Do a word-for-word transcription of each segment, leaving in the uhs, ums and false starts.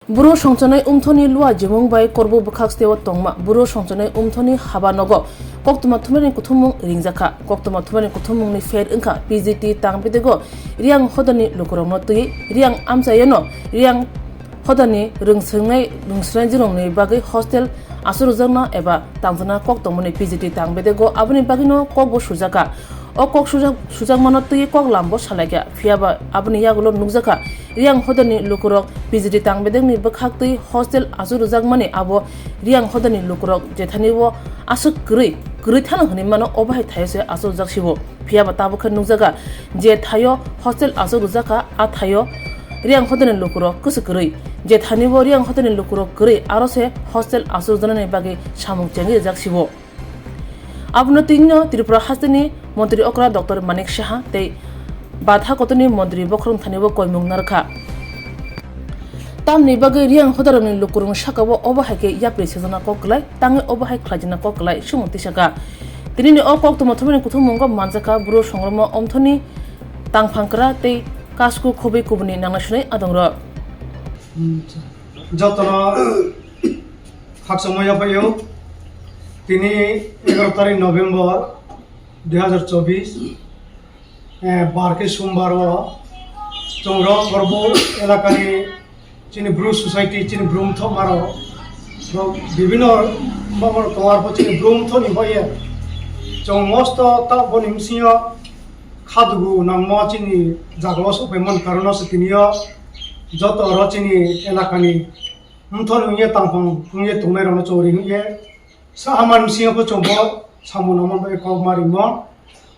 Bru songchonai umthoni lua jimung bai Korbu bwkhak steo tongma Bru songchonai umthoni haba nogo koktwma thumnani kuthumung ringjakha. Koktwma thumnani kuthumungni pher wngkha P G T tang bedego Riang hodani lukurokno twi Riang amchaiyano Riang hodani rwngswngnai rwngswnai jirokni bagwi hostel aswk rwjakna eba tangjakna kok tongmani P G T tang bedego aboni bagwino kokbo sujakha. O kok sujak-, sujakmano twi kok lambo salaikha, phiyaba aboni yagulo nukjakha Riang hodani lukurok P G T tang bedegni bwkhak twi hostel aswk rwjakmani abo Riang hodani lukurok jethanibo aswk kwrwi, kwrwi thano hwnwi mano, obo hai thaio se aswk rwjak sibo. Phiyaba tabuk khe nukjaga je thaio hostel aswk rwjakha, a thaio Riang hodani lukurok kwswk kwrwi. Je thanibo Riang hodani lukurok kwrwi, aro se hostel aswk rwjaknani bagwi samung chengwi rijak sibo. Abono tinino Tripura hasteni Montri okra Doctor Manik Saha tei Batha kotorni Montri Bokhorong thanibo koimung narwkha. Tamni bagwi Riang hodarokni lukurokni sakao obo hai khe yapri sejana kok kwlai, tangwi obo hai khlaijana kok kwlai, sumung tisaka. Tinini o koktwma thumani kuthummungo manjakha Bru songroma omthoni tangphangkra tei kasku khobwi kubuni nangnai sunai adongrok. Jotono khakchangma yaphaio. Tini egaroh tarik November dui hazar chobbish, eh, bar khe sombar o chwng rok Korbu elakani chini Bru society, chini Bru mthokma rok, rok bibinno bangor tongwar pho chini Bru mthokni baye chwng mosto ta boni bisingo khadugu nangma chini jagao sokphaimani karono se tini o joto oro chini elakani mthok wngye tangphang wngye tongnairokno chori wngye sa hamar bisingo pho chwng bo samung nangma bai kok ma rimo.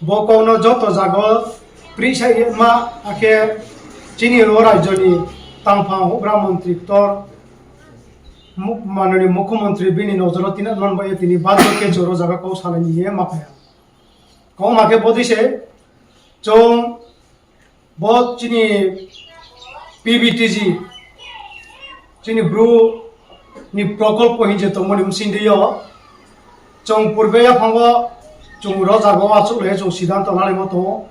Bo kokno joto jagao pri sai ma akhe chini o rajyoni tangphang hubra montri ktor mu-, manoni mukhyamantri bini nojoro tinat man bai tini baddo khe choro jaga kok salai ni ye ma phaya. Kok ma khe bodi se chwng bo chini P B T G, chini Bru ni prokolpo hinje tongmani bsing twi o, chwng purbe yaphango chwng ro jaga o achuk le chwng siddhanto lalaimo tongo.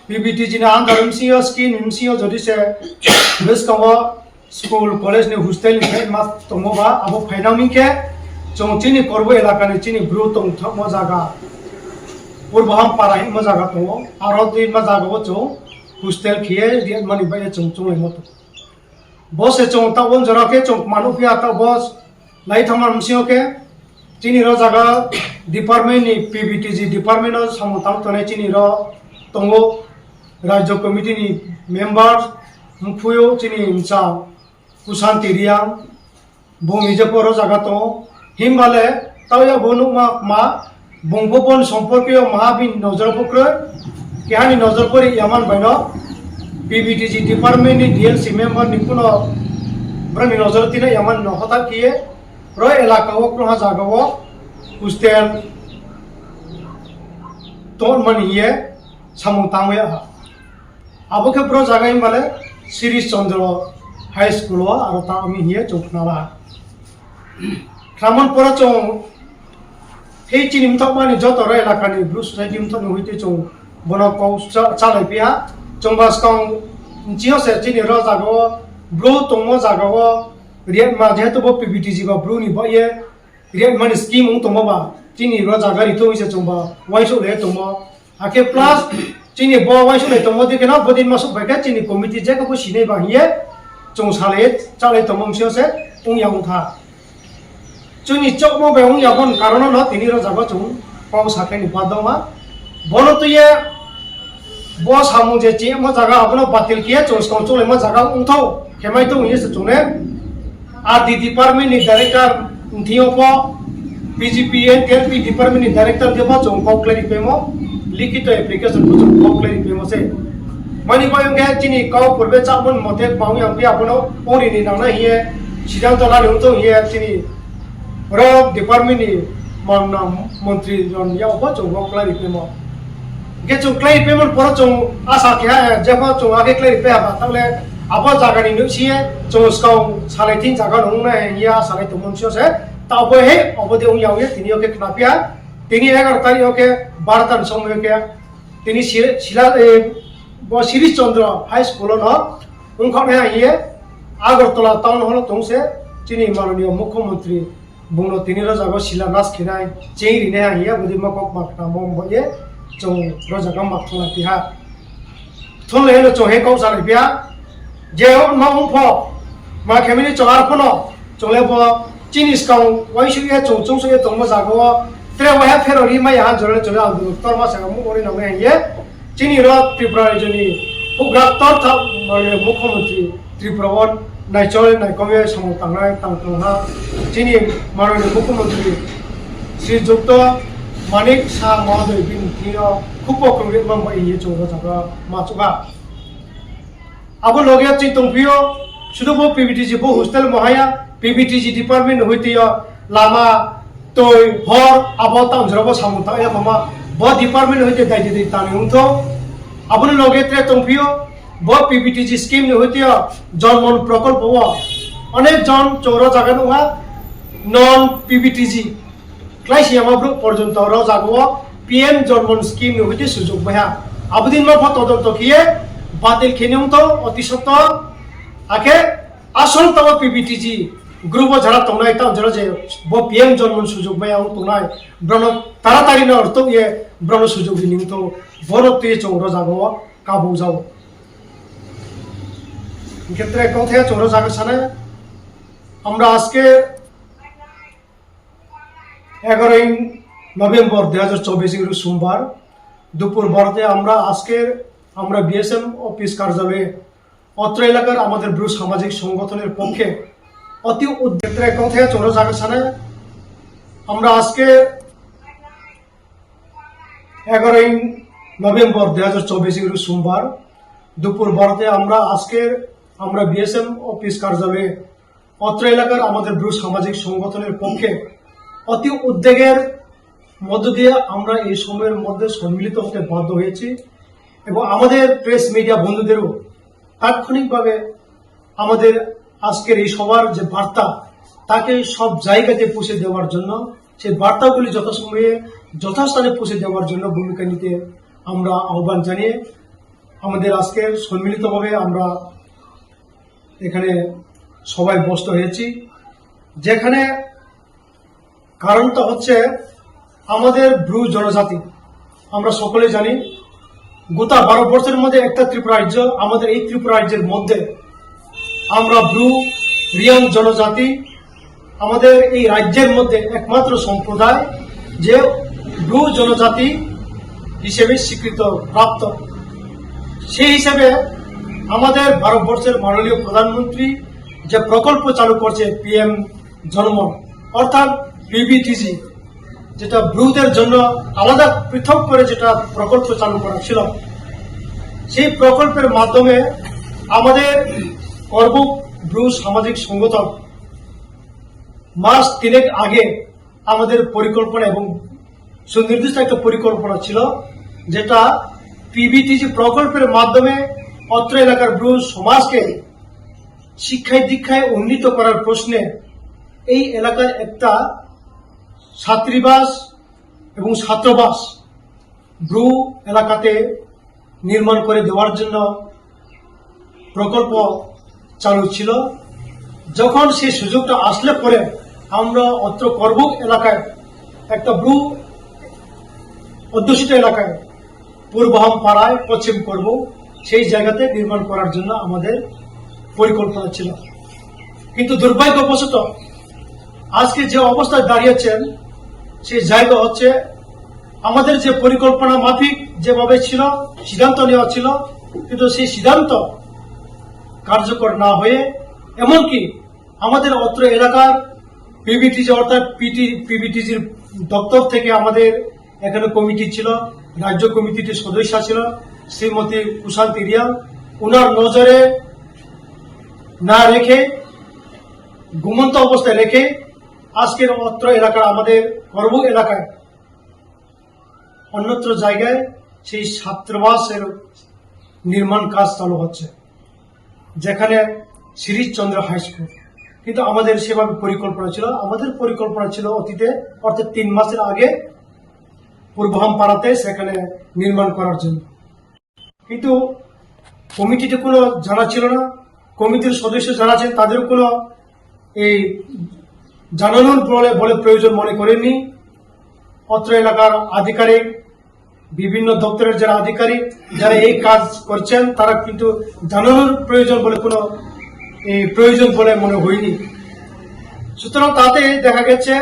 P B T G ni under bsing o, scheme bsing o jodi se bwskango school, college ni hostel ni khe ma tongo ba, abo phainang ni khe chwng chini Korbu elaka ni chini Bru tongthokma jaga, Purboham para hinma jaga tongo, aro twi ma jaga o chwng hostel khiye riyamani bai chwng chwng laimo tongo. Bo se chwng ta on jora khe chwng manu phiya ta bo lai thangma bsing o khe chini ro jaga department ni P B T G department o samung tang tongnai chini ro tongo. Rajya Committee ni member, mkhuyo chini mcha Kusanti Riang, bung nije poro jaga tongo. Himbale tauya bo nukma ma, bung bo bon somporkeo maha bini nojor bo kroi, kehani nojor pori yaman baino P B T G department ni D L C member ni kuno brani nojor tina yaman no hotak kiye, ro elaka o kroha jaga o hostel ton mani ye samung tangwi aha. Abo khe bro jaga himbale Sirish Chandra High School o aro ta ami hiye chwng khnala. Khramon pora chwng hei chini mthok mani joto ro elaka ni Bru society mthok ni huite chwng bono kok cha-, chalai piya. Chwng ba skang nchio se chini ro jaga o Bru tongmo jaga o riya ma jehetu bo P B T G ba Bru ni ba ye Riya mani scheme wng tongma ba, chini ro jaga rito wngse chwng ba uaisuk le tongmo. Hakhe plus chini bo uaisuk le tongmo dikhe no bodin masuk bai khe chini committee je khe bo sinai ba hiye chwng salai chalai tongmo wngse se wngya wngkha. Chini chokmo bai wngya bon karono no tini ro jaga chwng kok sakhe ni badoma. Bono twiye bo samung je chiyamo jaga abono batil kiye chwng skang chwnglaimo jaga wngthok khemai tong hiye se chwngno. R D department ni director wngthio pho P G P N T L P department ni director de pho chwng kok khlai ripemo, likhito application pho chwng kok khlai ripemo se. Mani bai wngkhe chini kok purbe chabon mote pang yang pi abono pori ni nangnai hiye sidang tola ni wngthok hiye chini Oro department ni mangna montri ron ya obo chwng bo khlai ripemo. Hingke chwng khlai ripemo poro chwng asa keha, eh, jepho chwng age khlai ripe haba, tangle abo jaga ni nuk siye chwng skang salai tin jaga nung na ya salai tongmon sio se. Ta obo he, obo de ung ya ung ye tini oke khna pia. Tini egar tari oke bartan song oke. Tini sila, sila, eh, bo Sirish Chandra High School no ung khok na ye. Agartala town hall tong se chini mananiya mukhyamantri bungno tini rojago sila nas khinai cheng rinai haiya budi mokok makna mom boye chong rojaga mak thung lai piha. Thun le no chong he kok sa lai piha. Je hok ma ung pho ma khe mini chong ar phono chong le bo chini skang wai su ye chong chung su ye tong mo jago tre wai ha phero ri ma ya ha jore chong le ang tor ma sa mu ori no me ye. Chini rok Tripura rajyoni hukrak tortham mane mukhyamantri Tripura o naichole naikomye samung tangnai tangthong ha. Chini manani mukhyamantri Sri Jukto Manik Shah Mahoday bini thwio khub pokrok rimang bai ye chwng rochakha machukha. Abo loge chwng tongphio sudu bo P B T G bo hostel mohaya P B T G department ni hwitio lama twi hor abo tamjora bo samung tang ya khoma bo department hoite dai dai tani wngtho. Aboni loge tre tongphio bo P B T G scheme ni hoite jonmon prokolpo o onek jon choro jaga nungha non P B T G klai siyama bro porjonto ro jaga o P M jonmon scheme ni hoite sujok baiha. Abodin ma pho todonto khiye batil kheni wngtho oti sotto akhe Asol tamo P B T G group o jara tongnai tamo jara je bo P M jonmon sujok bai ang tongnai brono taratari no ortok ye brono sujok rini to bono twi chong rojago kabuk jao. Hingke tre kothe chong rojago sane amra aske egaroy November dui hajar chobbish ingru sombar dupur barote amra aske amra B S M office karjaloye অত্র এলাকার আমাদের ব্রু সামাজিক সংগঠনের পক্ষে অতি উদ্বেগের কথা চলো জাগা সানে আমরা আজকে এগারোই নভেম্বর দুই হাজার চব্বিশ ইংরেজি সোমবার দুপুর বারোতে আমরা আজকের আমরা বিএসএম অফিস কার্যালয়ে অত্র এলাকার আমাদের ব্রু সামাজিক সংগঠনের পক্ষে অতি উদ্বেগের মধ্য দিয়ে আমরা এই সময়ের মধ্যে সম্মিলিত হতে বাধ্য হয়েছি এবং আমাদের প্রেস মিডিয়া বন্ধুদেরও তাৎক্ষণিকভাবে আমাদের আজকের এই সভার যে বার্তা, তাকে সব জায়গাতে পৌঁছে দেওয়ার জন্য, সেই বার্তাগুলি যথাসময়ে যথাস্থানে পৌঁছে দেওয়ার জন্য ভূমিকা নিতে আমরা আহ্বান জানিয়ে আমাদের আজকের সম্মিলিতভাবে আমরা এখানে সবাই বসতে হয়েছি, যেখানে কারণটা হচ্ছে আমাদের ব্রু জনজাতি। আমরা সকলে জানি গোটা ভারতবর্ষের মধ্যে একটা ত্রিপুরা রাজ্য, আমাদের এই ত্রিপুরা রাজ্যের মধ্যে আমরা ব্রু রিয়াং জনজাতি, আমাদের এই রাজ্যের মধ্যে একমাত্র সম্প্রদায় যে ব্রু জনজাতি হিসেবে স্বীকৃত প্রাপ্ত। সেই হিসাবে আমাদের ভারতবর্ষের মাননীয় প্রধানমন্ত্রী যে প্রকল্প চালু করছে পিএম জনমন অর্থাৎ পিবিটিজি, যেটা ব্রুদের জন্য আলাদা পৃথক করে যেটা প্রকল্প চালু করা ছিল, সেই প্রকল্পের মাধ্যমে আমাদের করবুক ব্রু সামাজিক সংগঠন মাস তিনেক আগে আমাদের পরিকল্পনা এবং সুনির্দিষ্ট একটা পরিকল্পনা ছিল, যেটা পিবিটিজি প্রকল্পের মাধ্যমে অত্র এলাকার ব্রু সমাজকে শিক্ষায় দীক্ষায় উন্নীত করার প্রশ্নে এই এলাকার একটা ছাত্রীবাস এবং ছাত্রাবাস ব্রু এলাকাতে নির্মাণ করে দেওয়ার জন্য প্রকল্প চালু ছিল। যখন সেই সুযোগটা আসলে পরে আমরা অত্র করবুক এলাকায় একটা ব্রু অধ্যুষিত এলাকায় পূর্বহাম পাড়ায় পশ্চিম করব, সেই জায়গাতে নির্মাণ করার জন্য আমাদের পরিকল্পনা ছিল। কিন্তু দুর্ভাগ্যবশত আজকে যে অবস্থায় দাঁড়িয়েছেন, সেই জায়গা হচ্ছে আমাদের যে পরিকল্পনা মাফিক যেভাবে ছিল, সিদ্ধান্ত নেওয়া ছিল, কিন্তু সেই সিদ্ধান্ত কার্যকর না হয়ে এমনকি আমাদের অত্র এলাকার পিবিটিজি অর্থাৎ পিটি পিবিটিজির দপ্তর থেকে আমাদের এখানে কমিটি ছিল, রাজ্য কমিটিটির সদস্য ছিল শ্রীমতী কুশান্তি রিয়াং। ওনার নজরে না রেখে, ঘুমন্ত অবস্থায় রেখে আজকের অত্র এলাকার আমাদের করবুক এলাকায় অন্যত্র জায়গায় সেই ছাত্রাবাসের নির্মাণ কাজ চালু হচ্ছে, যেখানে শিরিশচন্দ্র হাই স্কুল। কিন্তু আমাদের সেভাবে পরিকল্পনা ছিল, আমাদের পরিকল্পনা ছিল অতীতে, অর্থাৎ তিন মাসের আগে পূর্বহাম পাড়াতে সেখানে নির্মাণ করার জন্য। কিন্তু কমিটিতে কোনো জানা ছিল না, কমিটির সদস্য যারা আছেন তাদেরও কোনো এই জানানোর বলে বলে প্রয়োজন মনে করেননি। অত্র এলাকার আধিকারিক, বিভিন্ন দপ্তরের যারা আধিকারিক, যারা এই কাজ করছেন, তারা কিন্তু জানানোর প্রয়োজন বলে কোনো এই প্রয়োজন বলে মনে হয়নি। সুতরাং তাতে দেখা গেছে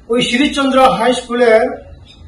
ওই সিরিজচন্দ্র হাই স্কুলের